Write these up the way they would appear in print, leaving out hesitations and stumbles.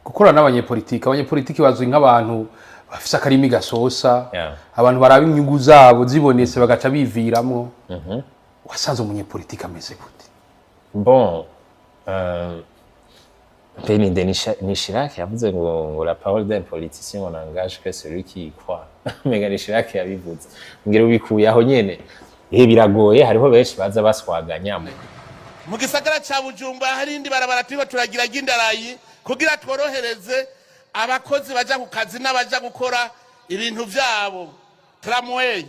Gukorana n'abanyepolitiki, abanyepolitiki bazwi nk'abantu bafise akarimi gasosa, abantu baraba inyungu zabo zibonetse bagaca biviramwo. Wasanze umunyepolitiki ameze gute? Bon, Peninde ni Chirac yavuze ngo la parole d'un politicien, on n'engage que celui qui y croit. Mega ni Chirac yabivuze. Ngira ubikuye aho nyene. Biragoye, hariho benshi baza baswaganya. Mu gisagara ca Bujumbura hari indi barabara turiko turagira ry'indarayi kugira tworohereze abakozi baja ku kazi n'abaja gukora ibintu vyabo, tramway.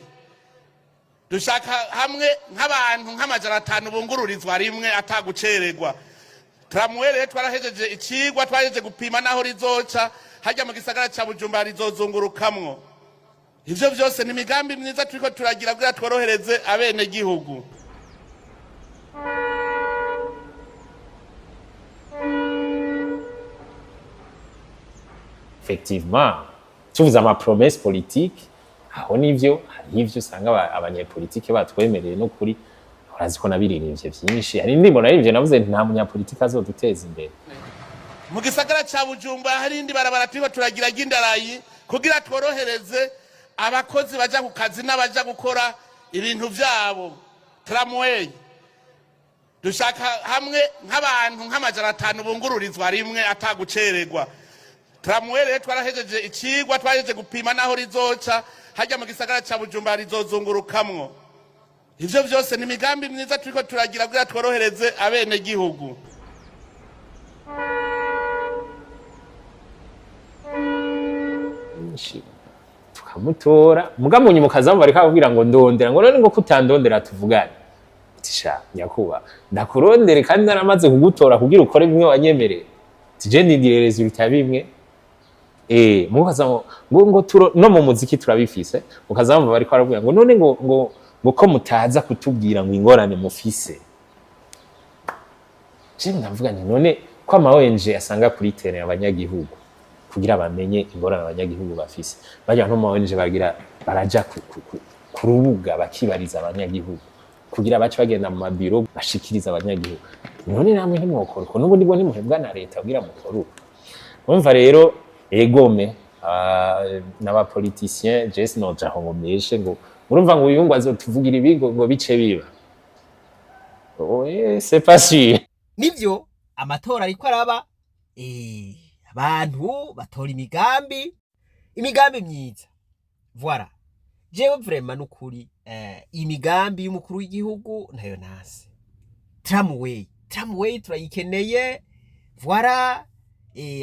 Dushaka hamwe nk'abantu nk'500 bungururizwa rimwe atagucererwa. Tramway rero twarahejeje icigwa, twarahejeje gupima n'aho rizoca hajya mu gisagara ca Bujumbura, rizozungurukamwo. Ivyo vyose ni imigambi myiza turiko turagira kugira tworohereze abenegihugu. Effectivement, tuvuze ama promesse politique, aho nivyo, hariho ivyo usanga abanyepolitike batwemereye. No kuri urazi ko nabiririmbye vyinshi, hari indirimbo naririmbye navuze nti nta munyapolitike azoduteza imbere. Mu gisagara ca Bujumbura hari indi barabara turiko turagira ry'indarayi kugira tworohereze abakozi baja ku kazi n'abaja gukora ibintu vyabo, tramway. Dushaka hamwe nk'abantu nk'500 bungururizwa rimwe atagucererwa. Tramway rero twarahejeje icigwa, twarahejeje gupima n'aho rizoca hajya mu gisagara ca Bujumbura, rizozungurukamwo. Ivyo vyose ni imigambi myiza turiko turagira kugira tworohereze abenegihugu. Byinshi tukamutora, muga mu nyuma ukazamu bariko ababwira ngo ndondera, ngo none ngo kutandondera tuvugane. Uti sha nyakuba, ndakurondere kandi naramaze kugutora kugira ukore bimwe wanyemereye? Tije ndindiriye résultat bimwe. Mukaza ngo turo no mu muziki turabifise, ukazamu bariko baravuga ngo none ngo ko mutaza kutubwira ngo ingorane mufise. Je ndavuga nti none ko ama ONG asanga kuri terrain abanyagihugu kugira bamenye ingorane abanyagihugu bafise, bajya no mu ONG bagira baraja ku rubuga bakibariza abanyagihugu kugira bace bagenda mu mabiro bashikiriza abanyagihugu, none namwe ntimwokora uko? N'ubundi bwo ntimuhebwa na leta kugira mukore uko. Urumva rero, egome n'abapoliticien, je sinoja aho ngo mweshe ngo urumva ngo uyu ngo azotuvugira ibi ngo bice biba. Oye, c'est pas sûr. Nivyo, amatora ariko araba, abantu batora imigambi myiza. Voilà, jewe vraiment nukuri, imigambi y'umukuru w'igihugu ntayo nasi. Tramway turayikeneye. Voilà,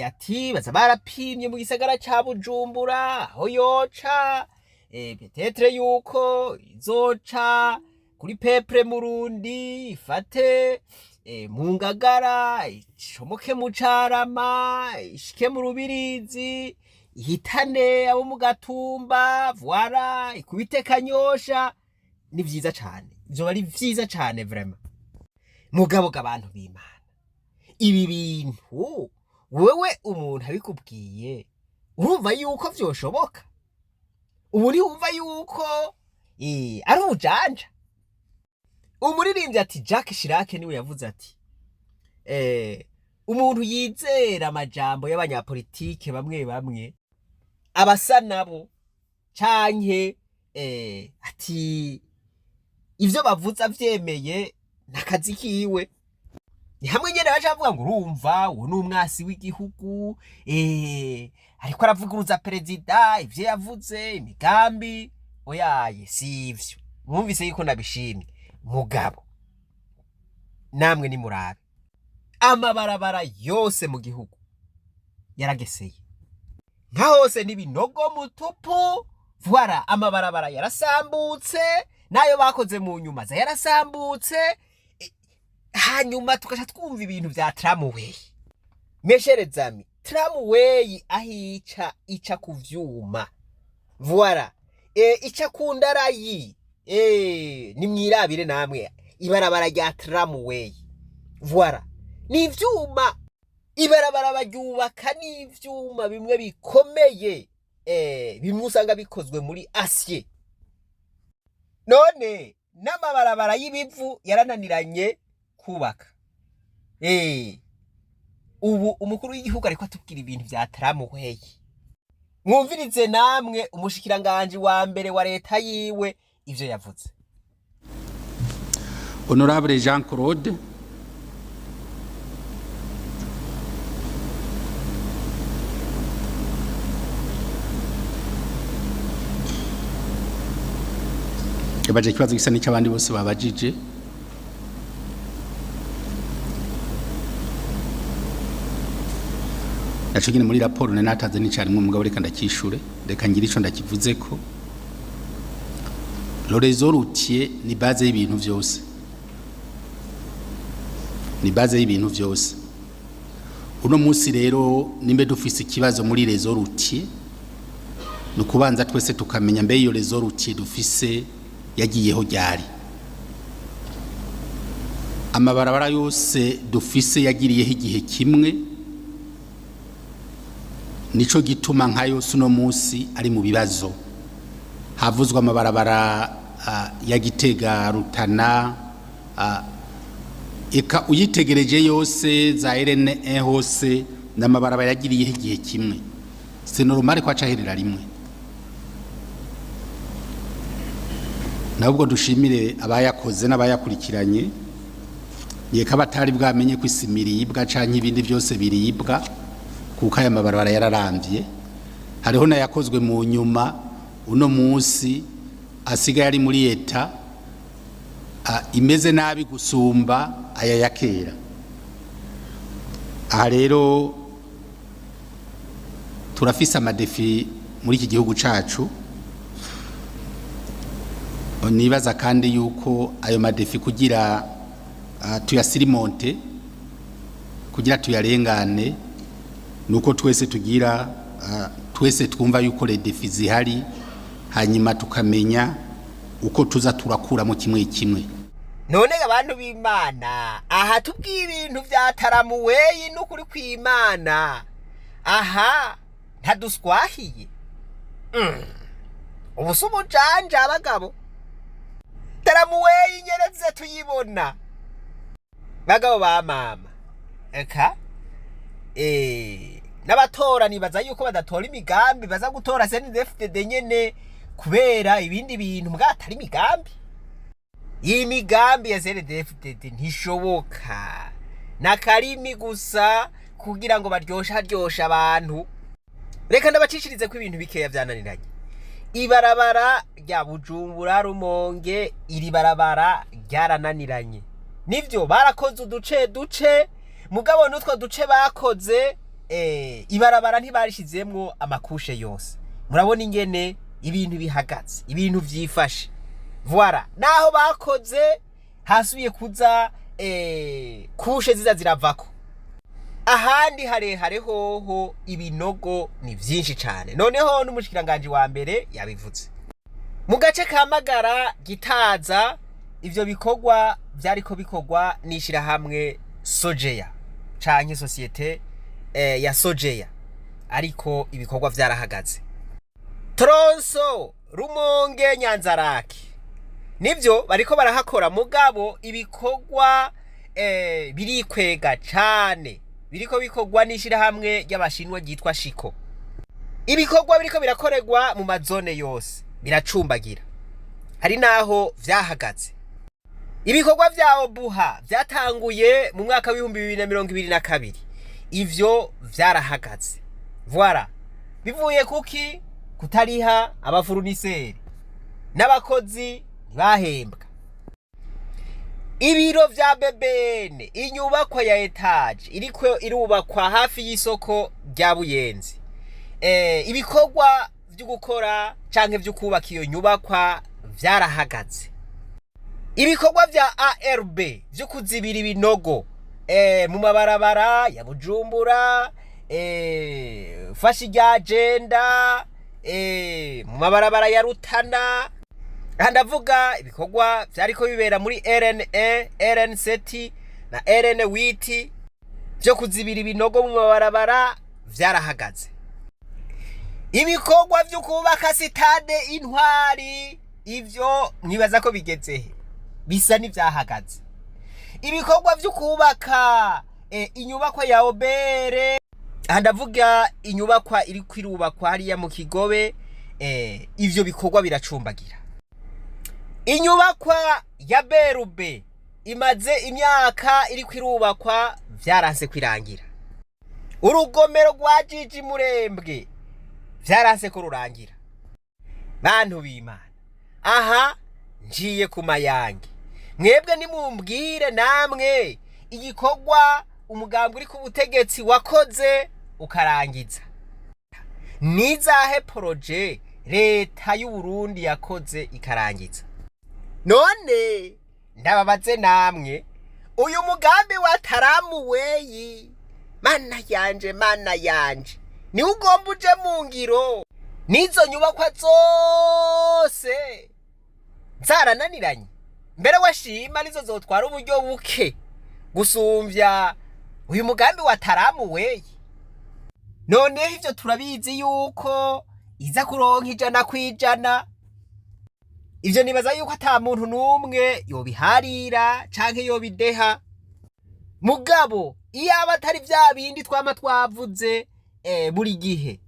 ati baza barapimye mu gisagara ca Bujumbura aho yoca, peut-être yuko izoca kuri Peuple Murundi, ifate mu Ngagara, icomoke mu Carama, ishike mu Rubirizi, ihitane abo mu Gatumba, voilà, ikubite Kanyosha. Ni vyiza cane, vyoba ari vyiza cane vraiment. Mugabo abantu b'Imana, ibi bintu wewe umuntu abikubwiye urumva yuko vyoshoboka? Ubu ntiwumva yuko ari ubujanja? Umuririmbyi ati Jacques Chirac niwe yavuze ati umuntu yizera amajambo y'abanyapolitike bamwe bamwe abasa nabo, canke ati ivyo bavuze avyemeye nakazi kiwe. Ni hamwe nyene baca bavuga ngo urumva uwo ni umwasi w'igihugu, ariko aravuguruza perezida ivyo yavuze, imigambi. Oyaye, sivyo. Mwumvise yuko nabishimye, mugabo namwe nimurabe amabarabara yose mu gihugu yarageseye nka hose n'ibinogo mutupu. Voilà, amabarabara yarasambutse, n'ayo bakoze mu nyuma za yarasambutse. Hanyuma tugaca twumva ibintu vya tramway. Mes chers amis, tramway aho ica, ica ku vyuma. Voilà, ica ku ndarayi. Nimwirabire namwe ibarabara rya tramway. Voilà, ni ivyuma, ibarabara baryubaka n'ivyuma bimwe bikomeye, bimwe usanga bikozwe muri acier. None n'amabarabara y'ibivu yarananiranye kubaka. Ubu umukuru w'igihugu ariko atubwira ibintu vya tramway. Mwumvirize namwe umushikiranganji wa mbere wa leta yiwe ivyo yavuze. Honorable Jean Claude. Yabaje ikibazo gisa n'icy'abandi bose babajije. Naco nyine muri raporo nari natanze n'icarimwe, mugabo reka ndakishure, reka ngire ico ndakivuzeko. Le réseau routier ni base y'ibintu vyose, ni base y'ibintu vyose. Uno munsi rero nimbe dufise ikibazo muri réseau routier, ni ukubanza twese tukamenya mbe iyo réseau routier dufise yagiyeho ryari. Amabarabara yose dufise yagiriyeho igihe kimwe, nico gituma nka yose uno munsi ari mu bibazo. Havuzwe amabarabara ya Gitega, Rutana, eka uyitegereje yose za RN hose n'amabarabara yagiriyeho igihe kimwe. C'est normal ko acaherera rimwe. Nabwo dushimire abayakoze n'abayakurikiranye, yeka batari bwamenye ko isima iribwa canke ibindi byose biribwa, kuko aya mabarabara yararamvye. Hariho n'ayakozwe mu nyuma, uno munsi asigaye ari muri état imeze nabi gusumba aya ya kera. Aha rero turafise ama défis muri iki gihugu cacu. Nibaza kandi yuko ayo ma défis kugira tuya surmonte, kugira tuyarengane, nuko twese tugira twese twumva yuko les défis zihari, hanyuma tukamenya uko tuza turakuramo kimwe kimwe. None abantu b'Imana, aha tubwiye ibintu vya tramway, n'ukuri kw'Imana aha ntaduswahiye. Ubu si ubujanja abagabo? Tramway nyeretse tuyibona, bagabo ba mama. Eka n'abatora nibaza yuko badatora imigambi, baza gutora CNDD-FDD nyene kubera ibindi bintu mbwa atari imigambi. Iyi migambi ya CNDD-FDD ntishoboka, n'akarimi gusa kugira ngo baryoshe haryoshe abantu. Reka ndabacishirize ko ibintu bikeya vyananiranye. Ibarabara rya Bujumbura Rumonge, iri barabara ryarananiranye. Nivyo, barakoze uduce duce, mugabo n'utwo duce bakoze, ibarabara ntibarishizemwo ama couches yose. Murabona ingene ibintu bihagaze, ibintu vyifashe. Voilà, naho bakoze hasubiye kuza couches ziza ziravako. Ahandi harehare hoho ibinogo ni vyinshi cane. Noneho n'umushikiranganji wa mbere yabivuze. Mu gace ka Magara Gitaza, ivyo bikorwa vyariko bikorwa n'ishirahamwe Sojeya canke société ya Sojeya, ariko ibikorwa vyarahagaze. Tronçon Rumonge Nyanzarake, nivyo bariko barahakora, mugabo ibikorwa birikwega cane. Biriko bikorwa n'ishirahamwe ry'Abashinwa ryitwa Shiko. Ibikorwa biriko birakorerwa mu ma zones yose biracumbagira, hari naho vyahagaze. Ibikorwa vya Obuha vyatanguye mu mwaka w'2022, ivyo vyarahagaze. Voilà, bivuye kuki? Kutariha aba fournisseurs n'abakozi ntibahembwa. Ibiro vya BBN, inyubakwa ya étage iriko irubakwa hafi y'isoko rya Buyenzi, ibikorwa vyo gukora canke vyo kubaka iyo nyubakwa vyarahagaze. Ibikorwa vya ARB vyo kuzibira ibinogo mu mabarabara ya Bujumbura, fasha irya agenda, mu mabarabara ya Rutana, aha ndavuga ibikorwa vyariko bibera muri RNE, RN7 na RN8 vyo kuzibira ibinogo mu mabarabara vyarahagaze. Ibikorwa vyo kubaka sitade Intwari, ivyo mwibaza ko bigezehe? Bisa n'ivyahagaze. Ibikorwa vyo kubaka Inyubakwa ya OBR, aha ndavuga inyubakwa iri kwirubakwa hariya mu Kigobe, ivyo bikorwa biracumbagira. Inyubakwa ya BRB imaze imyaka iri kwirubakwa, vyaranse kwirangira. Urugomero rwa Jiji Murembwe vyaranse ko rurangira. Bantu b'Imana, aha njiye ku mayange, mwebwe nimumbwire namwe igikorwa umugambi uri ku butegetsi wakoze ukarangiza. Nizahe projets leta y'u Burundi yakoze ikarangiza? None ndababaze namwe, uyu mugambi wa tramway, mana yanje, mana yanje, niwe ugomba uje mu ngiro n'izo nyubakwa zose zarananiranye? Mbere washima nizo zotwara uburyo buke gusumvya uyu mugambi wa tramway. Noneho ivyo turabizi yuko iza kuronka 100%. Ivyo nibaza yuko ata muntu n'umwe yobiharira canke yobideha. Mugabo iyaba atari vya bindi twama twavuze buri gihe,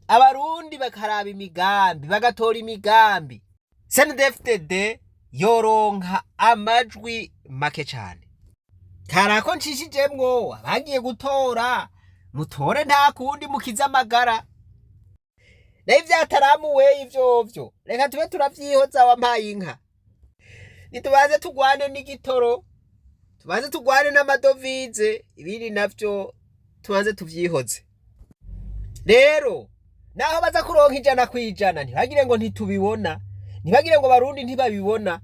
Abarundi bakaraba imigambi, bagatora imigambi, CNDD-FDD yoronka amajwi make cane. Karako nshishijemwo abagiye gutora, mutore nta kundi, mukize amagara. Nayo ivya tramway ivyovyo reka tube turavyihoza. Wampaye inka, nitubanze tugwane n'igitoro, tubanze tugwane n'amadovize, ibindi navyo tubanze tuvyihoze. Rero naho baza kuronka 100%, ntibagire ngo ntitubibona, ntibagire ngo Abarundi ntibabibona.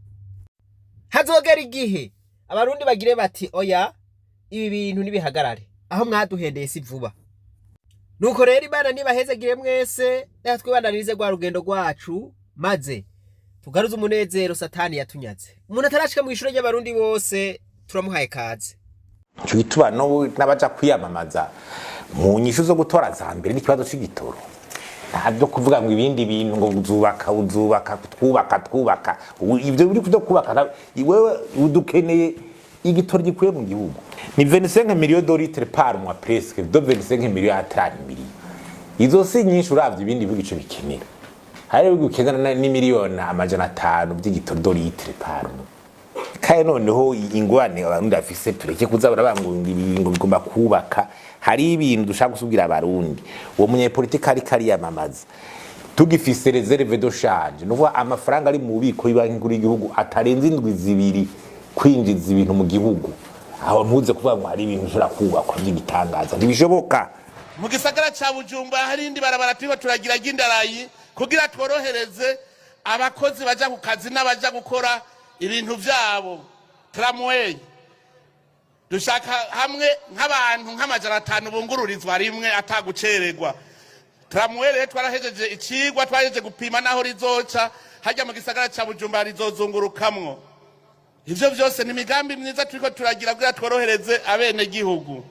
Hazogera igihe Abarundi bagire bati: "Oya, ibi bintu nibihagarare, aho mwaduhendeye si vuba." Nuko rero Imana nibahezegire mwese. Reka twibandanirize rwa rugendo rwacu, maze tugaruze umunezero Satani yatunyaze. Umuntu atarashika mu ishure ry'Abarundi bose, turamuhaye kaze. Ico gituma n'abaja kwiyamamaza mu nyishu zo gutora za mbere n'ikibazo c'igitoro. Nta byo kuvuga ngo ibindi bintu, ngo uzubaka, uzubaka, twubaka, twubaka. Ibyo biri byo kubaka wewe udukeneye igitoro gikwiye mu gihugu. Ni 25 millions de litres par mois, presque de 25 millions à 30 millions. Izo si nyinshi uravye ibindi bihugu ico bikenera. Hari ibihugu bikenera n'imiliyoni 500 by'igitoro de litres par mois. Kandi noneho ingorane Abarundi bafise, tureke kuza barabanga ibi ngo bigomba kubaka. Hari ibintu dushaka gusubwira Abarundi: uwo munyepolitiki ariko ariyamamaza, tugifise réserve de change, nuvuga amafaranga ari mu bubiko y'Ibanki Nkuru y'igihugu atarenze indwi 2 kwinjiza ibintu mu gihugu, aho ntuze kuvuga ngo hari ibintu bishobora kubakwa by'igitangaza, ntibishoboka. Mu gisagara ca Bujumbura hari indi barabara turiko turagira ry'indarayi kugira tworohereze abakozi baja ku kazi n'abaja gukora ibintu vyabo, tramway. Dushaka hamwe nk'abantu nk'500 bungururizwa rimwe atagucererwa. Tramway rero twarahejeje icigwa, twarahejeje gupima n'aho rizoca hajya mu gisagara ca Bujumbura, rizozungurukamwo. Ivyo vyose ni imigambi myiza turiko turagira kugira tworohereze abenegihugu.